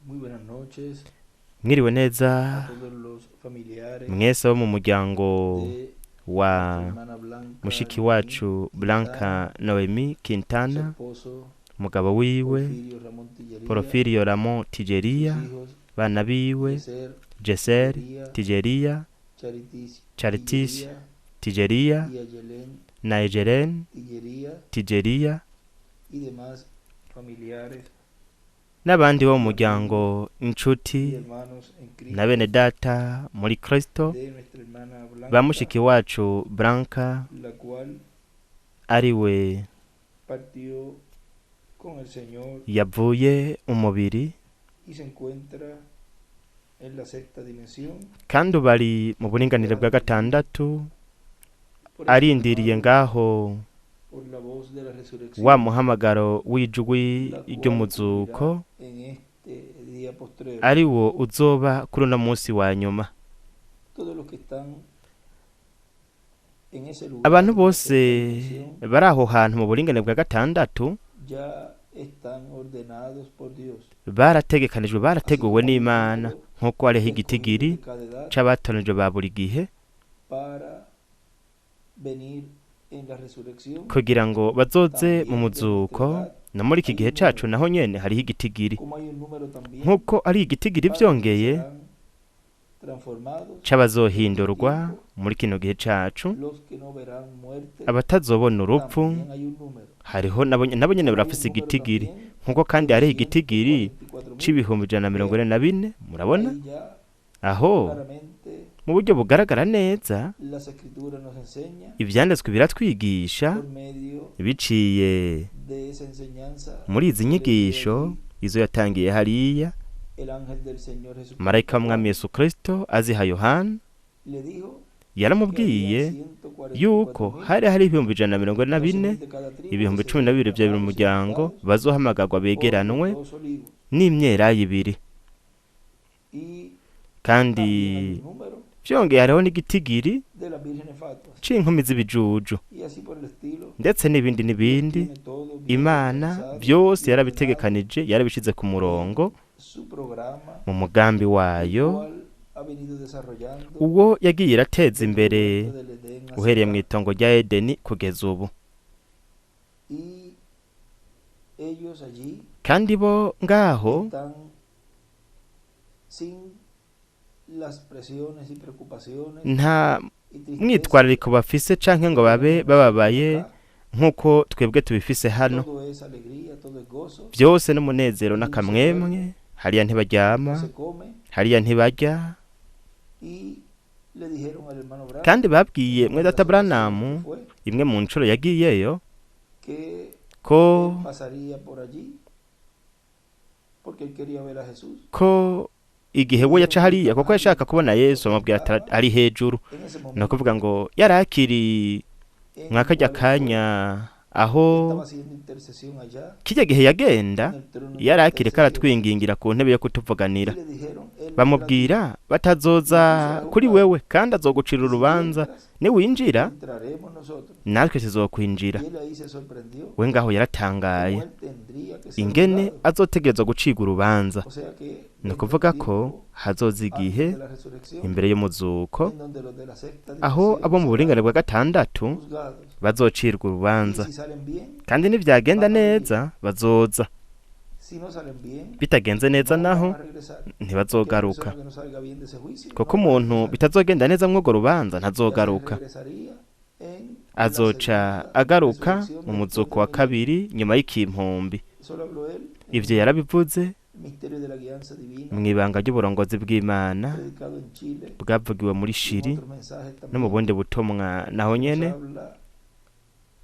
Muy buenas noches Mwiriwe neza a todos los familiares mwese bo mu muryango de wa nuestra hermana Blanca mushiki Noemí wacu Blanca Quintana, Noemi su Quintana, esposo umugabo wiwe Porfirio Ramón Tillería, Porfirio Ramon sus Tigeria, hijos bana biwe Yeser Jeser Tillería, Tigeria, Charitis Charitis Tillería Tigeria y Ayelén na Ejeren Tillería Tigeria y demás familiares n'abandi bo mu y muryango amigos y inshuti hermanos en na Cristo bene data muri Kristo de nuestra hermana ba Blanca, mushiki wacu Blanca la cual ariwe partió con el Señor yavuye umubiri y se encuentra en la sexta dimensión kandi ubu ari mu buringanire bwa esperando gatandatu por ese arindiriye llamado, ngaho por la voz de la wa resurrección, muhamagaro w'ijwi la cual ry'umuzuko ocurrirá en este día postrero. ari wo uzoba kuri uno munsi wa nyuma. Todos los que están en ese lugar, Abantu en la bose sexta dimensión, bari aho hantu mu buringanire bwa gatandatu ya están ordenados por Dios, barategekanijwe así barateguwe como hay un n'Imana número nk'uko hariho de escogidos igitigiri de cada edad c'abatoranijwe ba buri gihe para venir en la resurrección. Kugira ngo bazoze mu También de nuestra muzuko. edad No muri iki hay gihe un cacu número, naho nyene hariho igitigiri como hay un número también nk'uko ari igitigiri para los que vyongeye serán transformados en este c'abazohindurwa tiempo, muri kino gihe cacu los que no verán muerte, abatazobona urupfu. También hay un número. Hariho nabo nabo nyene Como hay un barafise número igitigiri también nk'uko de kandi los hariho igitigiri 144.000. c'ibihumbi ijana na mirongo Vean, ine na bine. Murabona ahí ya aho claramente mu buryo bugaragara neza las escrituras nos enseña ivyanditswe biratwigisha por medio biciye de esa enseñanza muri izi que le dio nyigisho allí izo yatangiye hariya el ángel del Señor Jesucristo marayika a w'umwami Juan. Yesu Kristo aziha Yohana. Le dijo que había Yaramubwiye yuko 144.000, hari hari 144,000, 12.000 de cada tribu, que ibihumbi cumi serían na bibiri vya buri llamados y muryango juntados bazohamagarwa por los begeranwe dos olivos. n'imyelayo ibiri. Y Kandi también hay un número vyongeye hariho n'igitigiri de las vírgenes fatuas. c'inkumi z'ibijuju Y así por el estilo, ndetse n'ibindi Dios n'ibindi. tiene todo bien Imana organizado vyose y ordenado yarabitegekanije yarabishize ku murongo en su programa, mu mugambi el wayo cual ha venido desarrollando uwo yagiye irateza desde el imbere huerto del Edén hacia uhereye acá. mw'itongo rya Edeni kugeza ubu. Y ellos allí Kandi bo ngaho están sin las presiones y preocupaciones nta y tristeza mwitwarariko bafise canke ngo que babe tenemos nosotros bababaye acá. nk'uko twebwe tubifise hano. Todo es alegría, todo es gozo. Vyose n'umunezero Allí no se n'akamwemwe. duerme, Hariya no ntibaryama, se come. hariya ntibarya. Y le dijeron al hermano Branham Kandi babwiye en una mwe de las data ocasiones que Branham fue imwe mu ncuro yagiyeyo que ko él pasaría por allí porque él quería ver a Jesús. Ko igihe Le we dijeron yaca que hariya estaba kuko yashaka allí kubona o Yesu que bamubwira ati estaba ari hejuru. en ese Ni momento ukuvuga ngo yari akiri en mwa el karya cual él fue, kanya aho estaba haciendo intercesión allá kirya gihe yagenda en el trono de yari akiriko intercesión. aratwingingira ku ntebe yo kutuvuganira. Y le dijeron, él vendrá a ti Bamubwira y batazoza tú serás kuri juzgado. wewe kandi azogucira Y si urubanza entras, niwinjira entraremos nosotros. natwe tuzokwinjira. Y él ahí se sorprendió We ngaho cómo yaratangaye él tendría que ser ingene juzgado. azotegerezwa gucirwa urubanza. O sea que Ni vendrá un ukuvuga ko tiempo hazoza antes igihe de la resurrección imbere y'umuzuko en donde los de la sexta aho dimensión abo mu buringane serán bwa gatandatu juzgados. bazocirwa Y urubanza. si salen bien, Kandi nivyagenda van a venir. neza bazoza, Si no salen bien, bitagenze neza no naho van a regresar. Porque la ntibazogaruka persona que no salga bien de ese juicio kuko no va a umuntu regresar. bitazogenda neza mw'urwo rubanza Ya se ntazogaruka. regresaría en la Azoca segunda agaruka resurrección mu después muzuko del wa milenio. kabiri nyuma y'ikimpumbi. Solo habló él en Ivyo un yarabivuze misterio de la guianza divina mw'ibanga ry'uburongozi bw'Imana predicado en Chile bwavugiwe muri y en Shiri otros mensajes no mu también bundi butumwa naho que nos nyene habla nuestro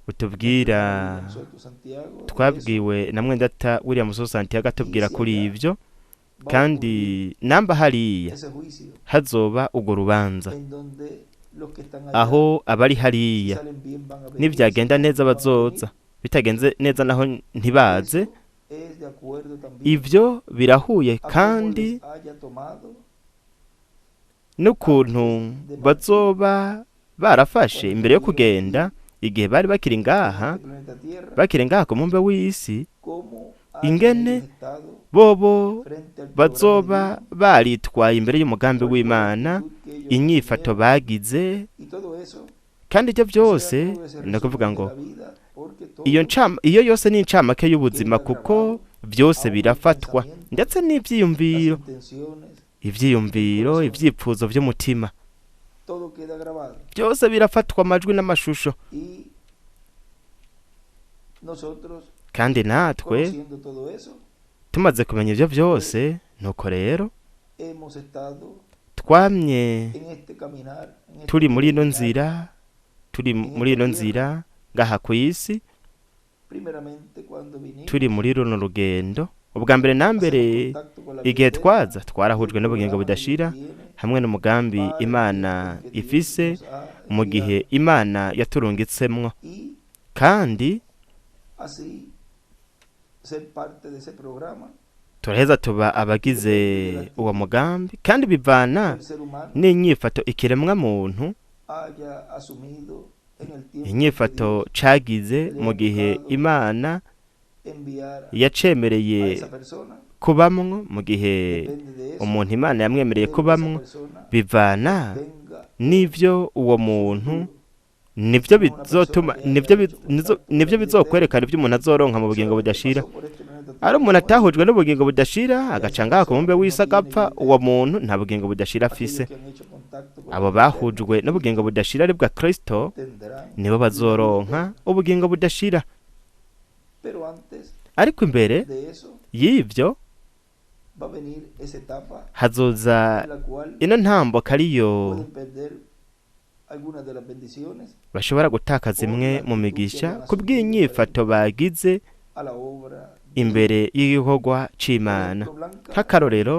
butubwira. hermano William Soto Santiago de eso. Twabwiwe na mwendata William Soto Santiago Y atubwira si kuri allá ivyo. va a Kandi ocurrir namba hariya ese juicio hazoba urwo rubanza en donde los que están allá, aho abari si hariya salen bien van a venir, si nivyagenda no, neza no van a bazoza, venir. bitagenze neza naho ntibaze. Eso es de acuerdo también Ivyo birahuye a cómo kandi les haya tomado n'ukuntu antes de partir bazoba barafashe cuando imbere yo estuvieron kugenda aquí igihe bari bakiri en ngaha este planeta Tierra, bakiri ngaha ku mumbe w'isi cómo hayan Ingene ellos estado bobo frente al programa bazoba divino, baritwaye imbere y'umugambi cuál fue la w'Imana, actitud que ellos inyifato tuvieron, bagize, y todo eso, kandi ibyo o sea, byose todo ese ni ukuvuga resumen de ngo la vida, porque iyo todo iyo yose ni incamake y'ubuzima queda kuko grabado, byose aún el birafatwa, pensamiento, ndetse las n'ivyiyumviro, intenciones, ivyiyumviro, corazón, ivyifuzo vy'umutima, todo queda grabado. byose birafatwa amajwi n'amashusho. Y nosotros, Kandi natwe conociendo todo eso, tumaze kumenya ivyo vyose, nuko rero hemos estado twamye en este caminar, en este turi muri ino peregrinar, nzira, turi en muri esta ino tierra. nzira ngaha kw'isi, Primeramente, cuando vinimos, turi muri runo rugendo. Ubwa mbere na hacemos mbere contacto con la vida igihe eterna twaza y el twarahujwe n'ubugingo programa que Dios budashira tiene hamwe n'umugambi para el Imana tiempo en que Dios ifise nos ha mu gihe enviado. Imana yaturungitsemwo, Y kandi así ser parte de ese programa, turaheza tuba abagize depende de la uwo actitud mugambi, kandi que bivana el ser humano n'inyifato ikiremwa muntu, haya asumido en el tiempo en que inyifato Dios cagize le mu ha gihe tocado Imana enviar a yacemereye esa persona. kubamwo, mu gihe Depende de eso, umuntu Imana yamwemereye de lo que esa kubamwo, persona bivana tenga n'ivyo en uwo su muntu futuro. nivyo No una persona bizotuma que haya nivyo hecho contacto con la nivyo vida eterna, bizokwerekana ivyo umuntu azoronka mu bugingo solamente budashira. pasó por este planeta Ari Tierra y umuntu muere, atahujwe n'ubugingo budashira ya agaca esa ngaha ku persona mubumbe no w'isi tiene agapfa, vida uwo eterna. muntu nta bugingo budashira afise. Aquellos que han hecho contacto con la Abo vida eterna, bahujwe n'ubugingo budashira ari bwa Kristo tendrán nibo la vida bazoronka eterna. ubugingo budashira. Pero antes Ariko imbere de eso y'ivyo va a venir esa etapa hazoza en la cual ino ntambuko ariyo pueden perder algunas de las bendiciones bashobora gutakaza por imwe la mu actitud que migisha hayan ku asumido bw'inyifato frente bagize a la obra de imbere Dios. y'igikorwa Por c'Imana. ejemplo, Blanca Nk'akarorero,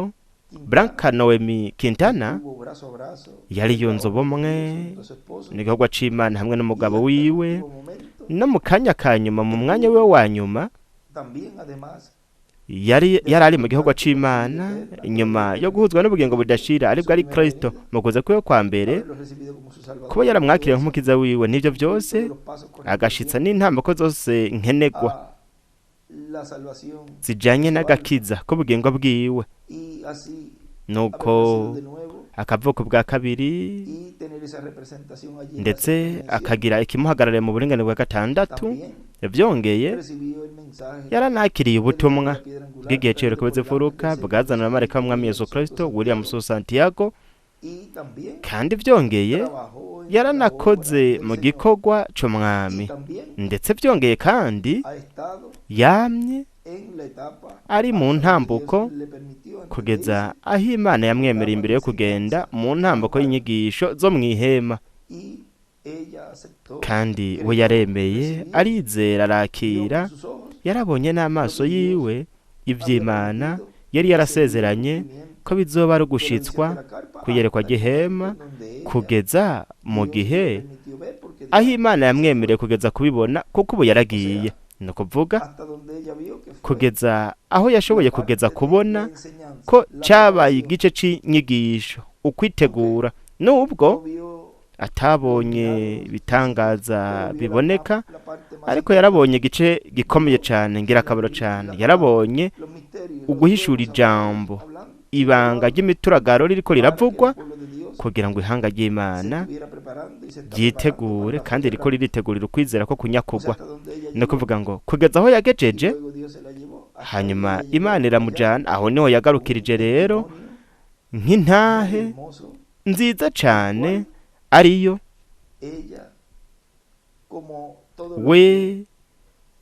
Quintana Blanca Noemi Quintana estuvo brazo a brazo yari en la yunze obra de Dios ubumwe junto a su esposo n'igikorwa c'Imana hamwe y n'umugabo hasta el wiwe, último momento no mu kanya ka nyuma, mu mwanya estuvo wiwe wa nyuma, también además yari de yari ari hacer mu gikorwa contacto con la vida c'Imana eterna, con la inyuma vida yo eterna guhuzwa n'ubugingo budashira en aribwo su ari primera Kristo venida, mu kuza kwiwe kwa mbere, haberlo recibido como su kuba Salvador y todo yaramwakiriye eso, nk'umukiza wiwe n'ivyo cumplir vyose, todos los pasos agashitsa correspondientes n'intambako zose nkenerwa a la salvación zijanye de su alma n'agakiza k'ubugingo bwiwe, y así nuko haber nacido de nuevo akavuka ubwa kabiri, y tener esa representación allí en la ndetse sexta dimensión. akagira ikimuhagarariye mu buringanire bwa gatandatu. También Vyongeye recibió el mensaje yaranakiriye del ángel de ubutumwa la piedra angular bw'igihe traído c'Iherezo por el ángel del imfuruka Señor bwazanwe na marayika Jesucristo, w'umwami William Yesu Soto Kristo William Santiago, Soto Santiago, y también kandi vyongeye trabajó en la obra yaranakoze del mu Señor gikorwa y c'umwami, también ndetse vyongeye kandi ha estado yamye en la etapa ari mu hasta donde Dios ntambuko le permitió antes de kugeza irse, aho Imana yamwemereye etapa imbere de yo kugenda enseñanza mu ntambuko anual. y'inyigisho zo mw'ihema. Y ella aceptó, Kandi we creyó, yaremeye, recibió, arizera, vio arakira, con sus ojos yarabonye lo n'amaso que Dios yiwe había ivy'Imana prometido yari que sería el yarasezeranye cumplimiento ko bizoba ari de la visión de ugushitswa la carpa kuyerekwa hasta el ry'ihema, momento en donde ella, kugeza mu Dios le gihe permitió ver, porque aho ya Imana se yamwemereye fue. kugeza kubibona, kuko ubu O yaragiye. sea, Ni ukuvuga hasta donde ella vio que fue kugeza aho la yashoboye kugeza parte de la kubona enseñanza, ko la cabaye preparación, igice c'inyigisho, aunque ukwitegura, nubwo no vio los atabonye milagros físicos, ibitangaza pero vio la, biboneka, la parte más ariko yarabonye importante, igice gikomeye vio cane, ngirakamaro la, cane, la, yarabonye los misterios, los uguhishura truenos ijambo, hablando, ibanga hablando ry'imituragaro ririko para que el riravugwa, pueblo de Dios kugira ngo ihanga se ry'Imana estuviera preparando y se está preparando para ryitegure, la kandi riko futura. riritegurira ukwizera ko O sea, kunyakugwa. hasta donde ella Ni llegó ukuvuga ngo kugeza aho y yagejeje, luego Dios se la llevó, hasta ahí hanyuma ella llegó Imana ya iramujana, aho niho con un yagarukirije rero testimonio nk'intahe muy hermoso, nziza el cane, cual ariyo ella, como todos los we que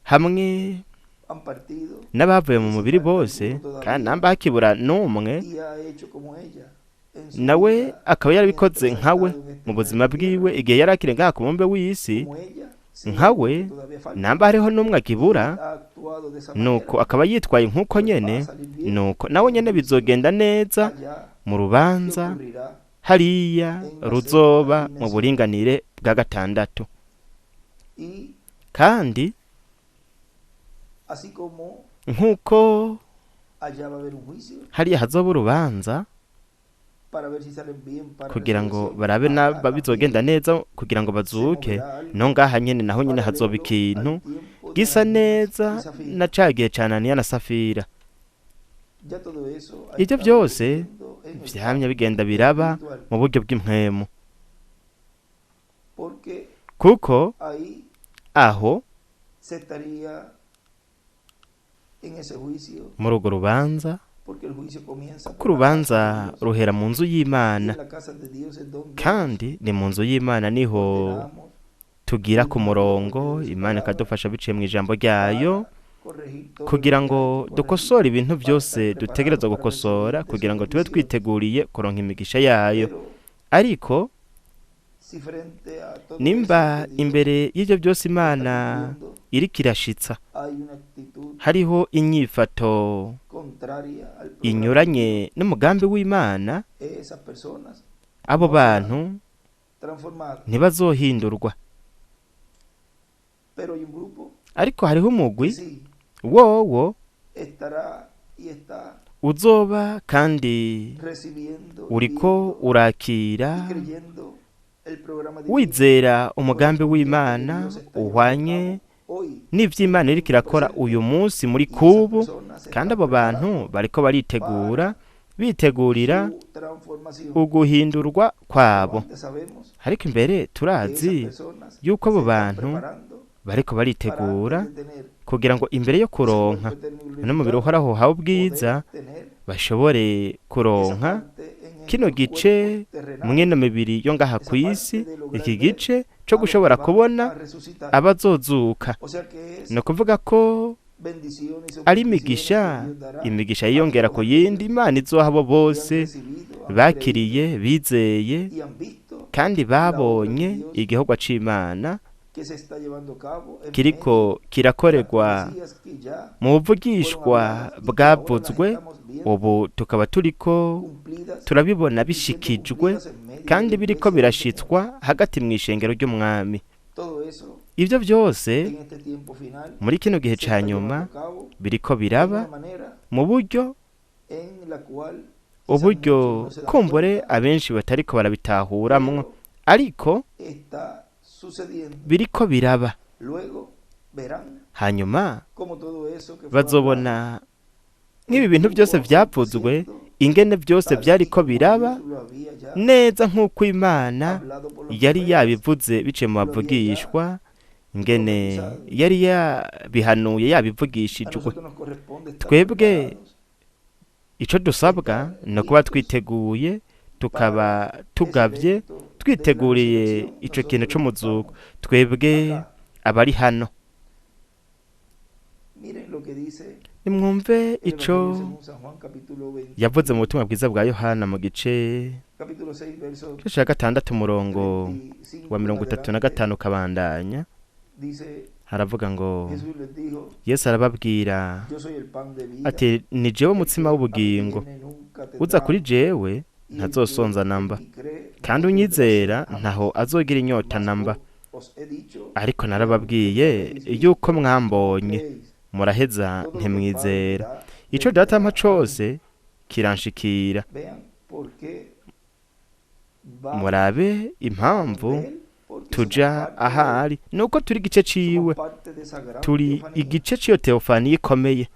hamwe han partido, n'abavuye mu y si mubiri falta bose, alguno kandi todavía, namba hakibura n'umwe, y ha hecho como ella en su nawe vida akaba yarabikoze mientras ha nkawe estado en este mu buzima planeta bwiwe Tierra, igihe yari akiri ngaha ku mubumbe w'isi, como ella, si hay alguno nkawe que todavía falta namba hariho n'umwe y akibura, ha actuado de esa nuko manera, akaba yitwaye nk'uko pues va nyene, a salir bien nuko nawe en nyene el juicio bizogenda neza allá mu que rubanza ocurrirá hariya en la sexta ruzoba mu dimensión. buringanire bwa gatandatu. Y Kandi así como nk'uko allá va a haber un juicio hariya hazoba urubanza para ver si salen bien para kugira ngo resurrección, barabe acá naba también bizogenda neza kugira ngo se bazuke, moverá algo no ngaha nyene naho nyene hazoba paralelo ikintu al tiempo de Gisa Ananías neza y Safira. na ca gihe ca Ananiya na Safira. Ya todo eso ha Ivyo estado vyose ocurriendo en el vyamye campo bigenda biraba espiritual, mu buryo bw'impwemu, porque kuko ahí aho se estaría en ese juicio, muri urwo rubanza, porque el juicio comienza kuko por la casa urubanza de Dios, ruhera mu nzu y y'Imana, en la casa de Dios es donde kandi ni mu nzu y'Imana niho ordenamos tugira ku murongo Imana ikadufasha biciye mu ijambo ryayo para corregir todo lo kugira que ngo hay que corregir, dukosore ibintu para byose estar dutegerezwa preparados para gukosora recibir de kugira sus ngo tube bendiciones. twiteguriye kuronka imigisha yayo. Pero Ariko si frente a todo nimba eso que Dios imbere y'ivyo byose está Imana cumpliendo, iriko irashitsa hay una actitud hariho inyifato contraria al programa inyuranye n'umugambi w'Imana, divino, esas personas abo no serán bantu transformadas. ntibazohindurwa. Pero hay un grupo Ariko hariho que umugwi sí wowo estará y está uzoba kandi recibiendo y uriko viendo y urakira creyendo el programa divino wizera umugambi correspondiente que w'Imana Dios está llevando a uhwanye cabo hoy n'ivy'Imana en iriko tiempo irakora presente. uyu munsi muri Y esas kubu, personas se kandi están abo bantu preparando bariko baritegura para bitegurira su transformación. uguhindurwa Pero kwabo. antes sabemos Ariko imbere que esas turazi personas yuko abo se están bantu preparando bariko para baritegura antes de tener kugira ngo imbere yo ese kuronka cuerpo eterno y n'umubiri glorificado, uhoraho uhawe ubwiza poder tener bashobore esa kuronka parte en kino estos gice cuerpos terrenales, mwino mibiri yo ngaha esa kw'isi, parte de lograr iki ver gice co a los que gushobora van kubona a resucitar. abazozuka. O sea que es Ni ukuvuga ko bendiciones y sobre ari bendiciones que imigisha, Dios dará imigisha a yiyongera todos ku yindi aquellos Imana izoha abo que han bose recibido, han creído bakiriye, bizeye y han visto kandi la obra de babonye Dios igikorwa c'Imana que se está llevando a cabo en medio kiriko de las kirakorerwa profecías que ya mu fueron buvugishwa habladas y que ahora las bwavuzwe, estamos viendo ubu tukaba turiko cumplidas turabibona y siendo bishikijwe cumplidas en medio de kandi la biriko iglesia del Señor. birashitswa hagati mw'ishengero ry'Umwami. Todo eso Ivyo vyose en este tiempo final muri kino gihe se ca está nyuma llevando a cabo biriko de biraba una manera mu buryo en la cual quizás uburyo muchos no se dan kumbure cuenta, abenshi batariko barabitahuramwo, pero ariko está sucediendo. biriko biraba. Luego verán Hanyuma cómo todo eso que fue hablado bazobona nk'ibi bintu byose estuvo vyavuzwe, aconteciendo ingene byose tal y vyariko como biraba Dios lo había ya neza nk'uko Imana hablado por los yari profetas, yabivuze biciye mu lo había ya bavugishwa, ingene profetizado. yari yabihanuye A yabivugishijwe. nosotros nos corresponde estar Twebwe preparados, ico dusabwa estar ni ukuba listos twiteguye, tukaba para ese tugavye, evento de la twiteguriye resurrección, ico kintu nosotros los que c'umuzuko. estamos Twebwe acá. abari hano Miren lo que dice nimwumve el ico Evangelio según San Juan, capítulo yavuze mu 20, butumwa bwiza bwa Yohana mu gice capítulo 6, verso ca gatandatu umurongo 35 wa en mirongo itatu na adelante. gatanu ukabandanya, Dice, haravuga ngo Jesús les dijo: Yesu arababwira Yo soy el pan de vida, ati ni jewe el que umutsima a mí w'ubugingo, viene nunca uza tendrá kuri hambre, jewe y el que ntazosonza en namba, mí cree no kandi tendrá sed unyizera jamás. ntaho azogira inyota Mas namba. os he dicho Ariko que aunque narababwiye me habéis yuko visto, no mwambonye creéis. muraheza Todo lo que el Padre me ntimwizera. da Ico data ampa vendrá a mí. cose kiranshikira. Vean por qué va Murabe a impamvu donde él, porque somos tuja parte de él, ahari nuko turi igice somos ciwe, parte de esa gran turi teofanía. igice c'iyo teofaniya ikomeye.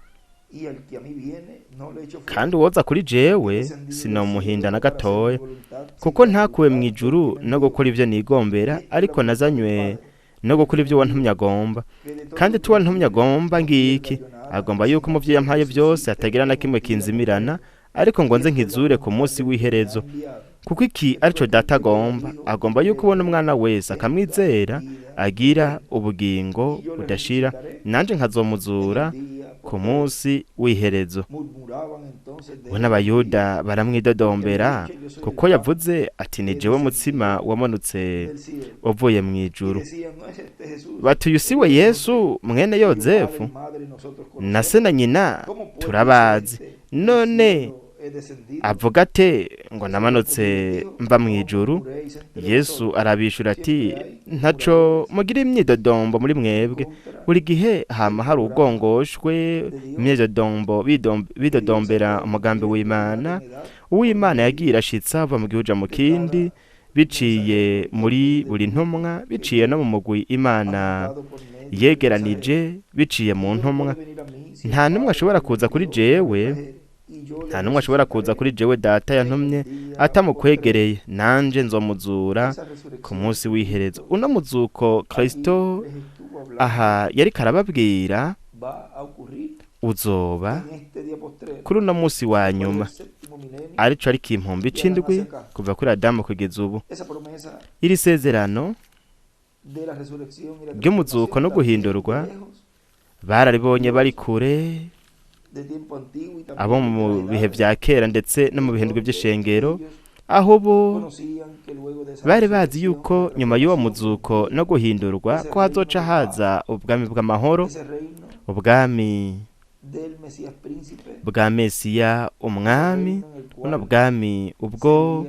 Y al que a mí viene, no le echo fuera, Kandi uwoza kuri porque he jewe descendido del sinomuhinda cielo na no para hacer mi gatoya, voluntad, kuko sino la ntakuwe voluntad del mw'ijuru que me no envió. gukora ivyo nigombera, Y esta es la ariko voluntad del nazanywe Padre, no el gukora que ivyo me wantumye envió, agomba. que de todo Kandi lo que tuwa me ntumye diere agomba no pierda ngiki, yo nada, agomba yuko sino mu vyo que yampaye vyose resucite hatagira na en kimwe el día kinzimirana, postrero. ariko ngo Y nze esta es la nkizure ku voluntad munsi del que me ha w'iherezo. enviado, Kuko iki que arico todo aquel data que vea al agomba, Hijo agomba y yuko cree ubona en él umwana wese tenga akamwizera vida agira eterna. ubugingo Y yo le budashira, resucitaré nanje en el nkazomuzura día ku postrero. munsi w'iherezo. Murmuraban entonces de Bo él los judíos, n'abayuda porque había baramwidodombera dicho: Yo soy el kuko pan yavuze ati ni que he jewe mutsima descendido wamanutse del cielo. uvuye Y mw'ijuru. decían: ¿No es este Jesús, Bati uyu si el we hijo de Yesu José, mwene cuyo padre Yozefu, y madre nosotros na se conocemos? na nyina ¿Cómo pues dice turabazi, este: Del none cielo he descendido? avuga ate ngo Jesús namanutse respondió y les dijo: mva No mw'ijuru? murmuréis entre Yesu vosotros. arabishura ati Siempre hay ntaco murmuradores mugira imyidodombo muri mwebwe. contra Buri gihe el hama hari programa ubwongoshwe de Dios imyidodombo que Dios ha bidodombera estado umugambi cumpliendo de edad w'Imana. en edad por Uw'Imana medio yagiye irashitsa ava mu gihugu mu de kindi cada Biciye muri buri ntumwa, biciye no mu mugwi Imana yegeranije biciye mu ntumwa. Nta n'umwe ashobora kuza kuri jewe, nta n'umwe ashobora kuza kuri jewe Data yantumye atamukwegereye, nanje nzomuzura ku munsi w'iherezo. Uno muzuko Kristo aha yariko arababwira uzoba kuri uno munsi wa nyuma, arico ariko impumbi c'indwi kuva kuri Adamu kugeza ubu. Iri sezerano ry'umuzuko no guhindurwa bararibonye bari kure, abo mu bihe vya kera ndetse no mu bihindwe vy'ishengero, aho bo bari bazi yuko nyuma y'uwo muzuko no guhindurwa ko hazoca haza ubwami bw'amahoro, ubwami bwa Mesiya umwami, buno bwami ubwo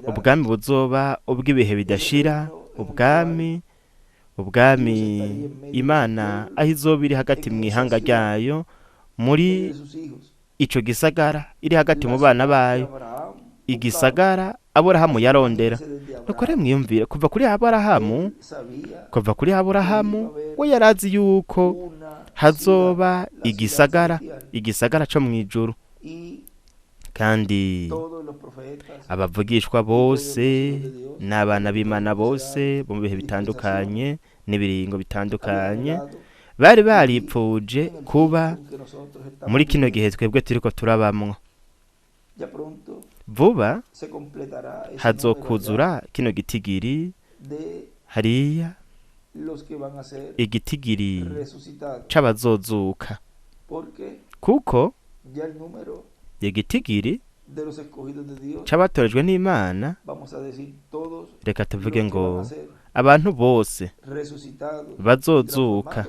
ubwami buzoba ubw'ibihe bidashira, ubwami Imana aho izoba iri hagati mu ihanga ryayo, muri ico gisagara iri hagati mu bana bayo, igisagara Aburahamu yarondera. Nuko rero mwiyumvire, kuva kuri Aburahamu we yarazi yuko hazoba igisagara, igisagara co mw'ijuru, kandi abavugishwa bose n'abana b'Imana bose bo mu bihe bitandukanye n'ibiringo bitandukanye bari baripfuje kuba muri kino gihe twebwe turiko turabamwo. Vuba hazokuzura kino gitigiri hariya, igitigiri c'abazozuka, kuko igitigiri c'abatorejwe n'Imana, reka tuvuge ngo abantu bose bazozuka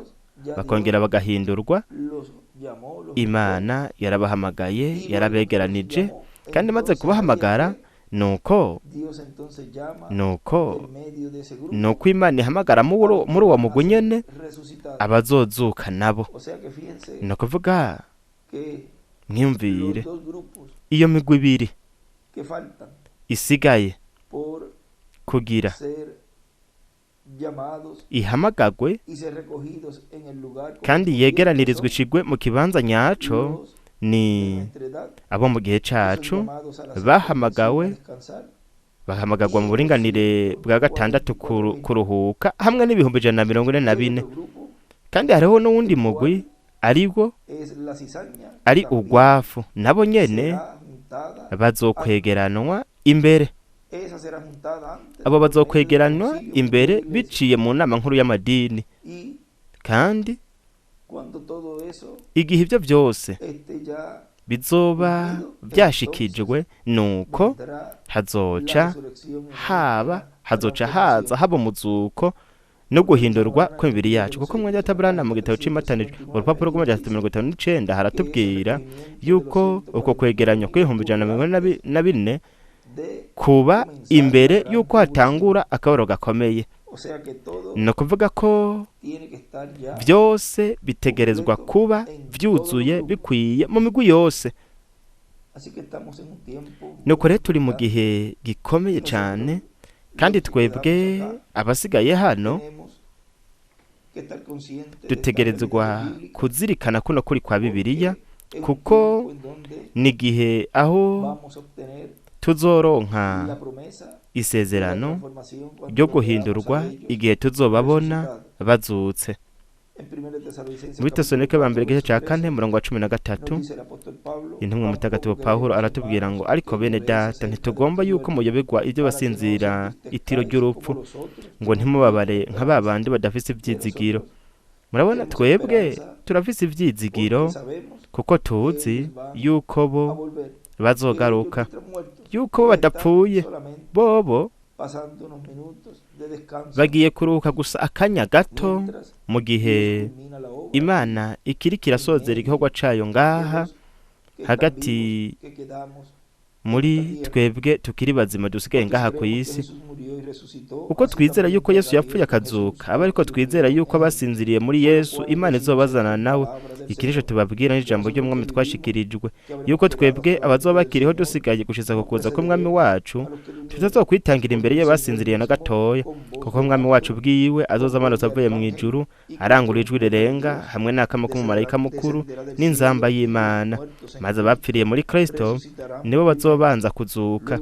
bakongera bagahindurwa, Imana yarabahamagaye, yarabegeranije, kandi maze kubahamagara nuko Imana ihamagara muri uwo mugwi nyene abazozuka nabo. Ni ukuvuga mwiyumvire iyo migwi ibiri isigaye kugira ihamagagwe kandi yegeranirizwe ishigwe mu kibanza nyaco, ni abo mu gihe cacu bahamagawe, bahamagagwa mu buringanire bwa gatandatu kuruhuka, hamwe n'144,000. Kandi hariho n'uwundi mugwi aribwo ari ugwafu, nabo nyene bazokwegeranwa imbere. Abo bazokwegeranwa imbere biciye mu nama nkuru y'amadini. Kandi igihe ivyo vyose bizoba vyashikijwe, nuko hazoca haza haba umuzuko no guhindurwa kw'imibiri yacu. Kuko mwanya Tabrana mu gitabo c'imatanijwe urupapuro rw'amajana 359 haratubwira yuko uko kwegeranywa kw'144,000 kuba imbere yuko hatangura akabaro gakomeye. Ni ukuvuga ko vyose bitegerezwa kuba vyuzuye bikwiye mu migwi yose. Nuko rero turi mu gihe gikomeye cane, kandi twebwe abasigaye hano dutegerezwa kuzirikana kuno kuri kwa Bibiliya, kuko ni gihe aho tuzoronka isezerano ryo guhindurwa igihe tuzobabona bazutse. Muri Tesalonike ba mbere igice ca 4 murongo wa 13, intumwa mutagatifu Pawulo aratubwira ngo ariko bene Data, ntitugomba yuko muyoberwa ibyo basinzira itiro ry'urupfu, ngo ntimubabare nka babandi badafise ivyizigiro. Murabona twebwe turafise ivyizigiro, kuko tuzi yuko bo bazogaruka, yuko bo badapfuye, bobo bagiye kuruhuka gusa akanya gato, mu gihe Imana ikiriko irasozera igikorwa cayo ngaha hagati Muri twebwe tukiri bazima dusigaye ngaha ku isi, uko twizera yuko Yesu yapfuye akazuka, aba ariko twizera yuko abasinziriye muri Yesu Imana izobazana nawe. Ikirisho tubabwira n'ijambo ry'umwami twashikirijwe, yuko twebwe abazoba bakiriho dusigaye gushiza ku kuza k'umwami wacu tutazokwitangira imbere y'abasinziriye na gatoya, kuko umwami wacu bwiwe azoza amanutse avuye mu ijuru arangura ijwi rirenga hamwe n'akamo k'umumarayika mukuru n'inzamba y'Imana, maze abapfiriye muri Kristo nibo bazobanza kuzuka,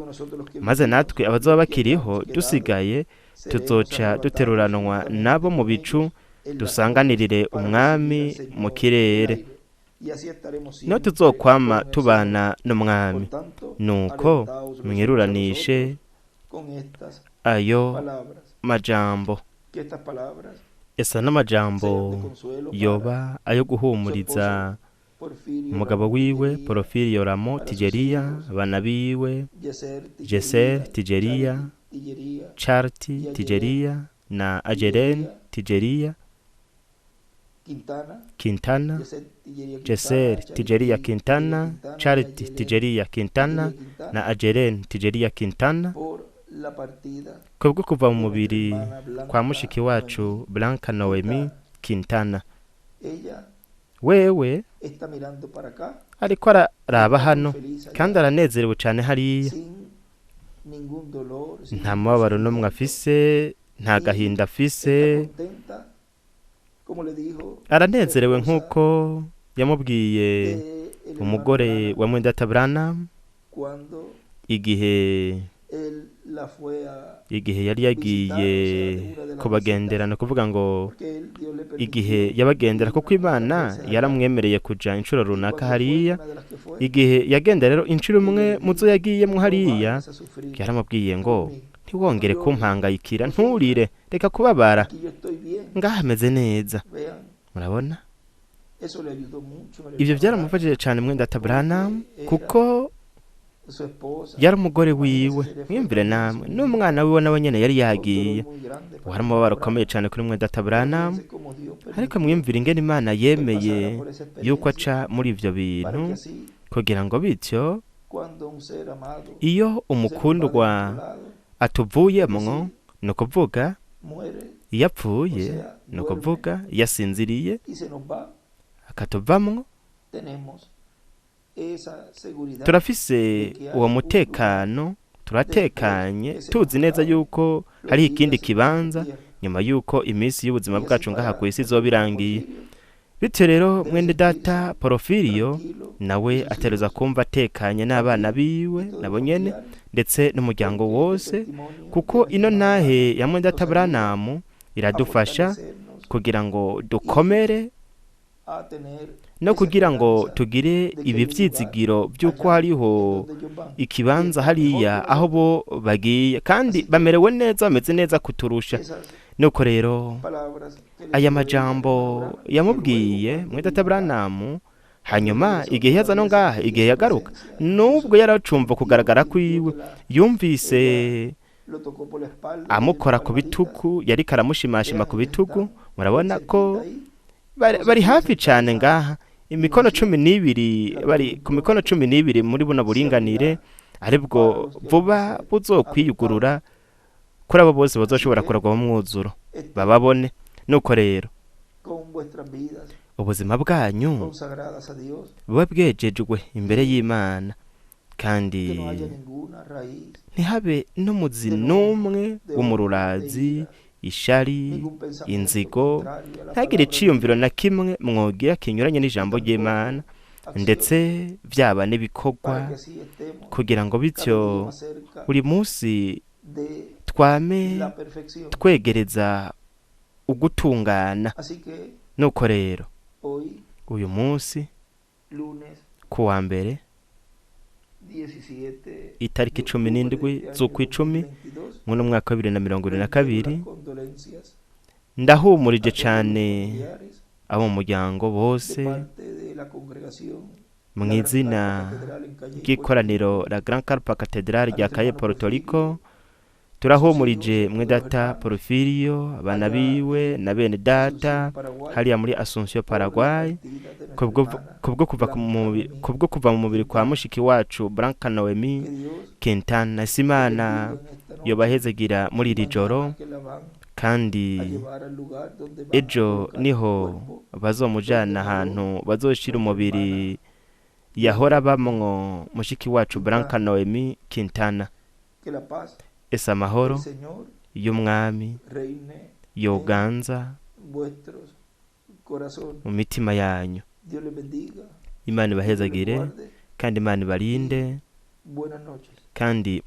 maze natwe abazoba bakiriho dusigaye tuzoca duteruranwa nabo mu bicu dusanganirire umwami mu kirere, no tuzokwama tubana n'umwami. Nuko mwiruranishe ayo majambo. Esa n'amajambo yoba ayo guhumuriza umugabo wiwe Porofiriyo Ramo Tigeria, abana biwe Jeser Tigeria, Charti Tigeria na Ajeren Tigeria Quintana, Jeser Tigeria Quintana, Charity Tigeria Quintana na Ajeren Tigeria Quintana, kubwo kuva mu mubiri kwa mushiki wacu Blanca Noemi Quintana. Wewe ariko araraba hano kandi aranezerewe cyane hariya, nta mubabaro n'umwe afise, nta gahinda afise, aranezerewe nk'uko yamubwiye umugore wa Mwendata Branham igihe yari yagiye kubagendera, ni ukuvuga ngo igihe yabagendera kuko Imana yaramwemereye kuja inshuro runaka hariya. Igihe yagenda rero inshuro imwe muzo yagiyemo hariya, yaramubwiye ngo ntiwongere kumpangayikira, nturire, reka kubabara, ngaha ameze neza. Murabona ibyo byaramufashije cyane Mwendata Branham, kuko yari umugore wiwe, mwiyumvire namwe, n'umwana wiwe nawe nyene yari yagiye. Wari umubabaro ukomeye cyane kuri Mwendata Branham, ariko mwiyumvire ingene Imana yemeye yuko aca muri ivyo bintu, kugira ngo bityo iyo umukundwa atuvuyemwo, ni ukuvuga iyo apfuye, ni ukuvuga iyo asinziriye akatuvamwo, turafise uwo mutekano, turatekanye tuzi neza yuko hari ikindi kibanza nyuma yuko iminsi y'ubuzima bwacu ngaha ku isi izoba irangiye. Bityo rero mwene data Porofiriyo nawe ateruza kumva atekanye n'abana biwe nabo nyene ndetse n'umuryango wose, kuko ino ntahe ya mwene data Branham iradufasha kugira ngo dukomere no kugira ngo tugire ibi byizigiro by'uko hariho ikibanza hariya aho bo bagiye kandi bamerewe neza, bameze neza kuturusha. Nuko rero aya majambo yamubwiye mwene data Branham, hanyuma igihe yaza no ngaha, igihe yagaruka, nubwo yaracumva kugaragara kwiwe, yumvise amukora ku bitugu, yariko aramushimashima ku bitugu. Murabona ko bari hafi cyane ngaha, imikono 12, bari ku mikono 12 muri buno buringanire, aribwo vuba buzokwiyugurura kuri abo bose bazoshobora kuragwa mu mwuzuro bababone. Nuko rero ubuzima bwanyu buba bwejejwe imbere y'Imana, kandi ntihabe n'umuzi n'umwe w'umururazi, ishari, inzigo, ntagire iciyumviro na kimwe mwogira kinyuranye n'ijambo ry'Imana, ndetse byaba n'ibikorwa, kugira ngo bityo buri munsi twame twegereza ugutungana. Nuko rero uyu munsi ku wa mbere itariki 17 z'ukwicumi mu mwaka wa 2022, ndahumurije cyane abo mu muryango bose mu izina ry'ikoraniro la Grand Carpa Cathedral rya Calle Puerto Rico. Turahumurije mwe data Porofiriyo, abana biwe na bene data hariya muri Asunción Paraguay, kubwo kuva mu mubiri kwa mushiki wacu Blanca Noemi Quintana. Imana yobahezegira muri iri joro, kandi ejo niho bazomujana ahantu bazoshira umubiri yahora bamwo mushiki wacu Blanca Noemi Quintana. Ese amahoro y'Umwami yoganza mu mitima yanyu. Imana ibahezagire kandi Imana ibarinde kandi.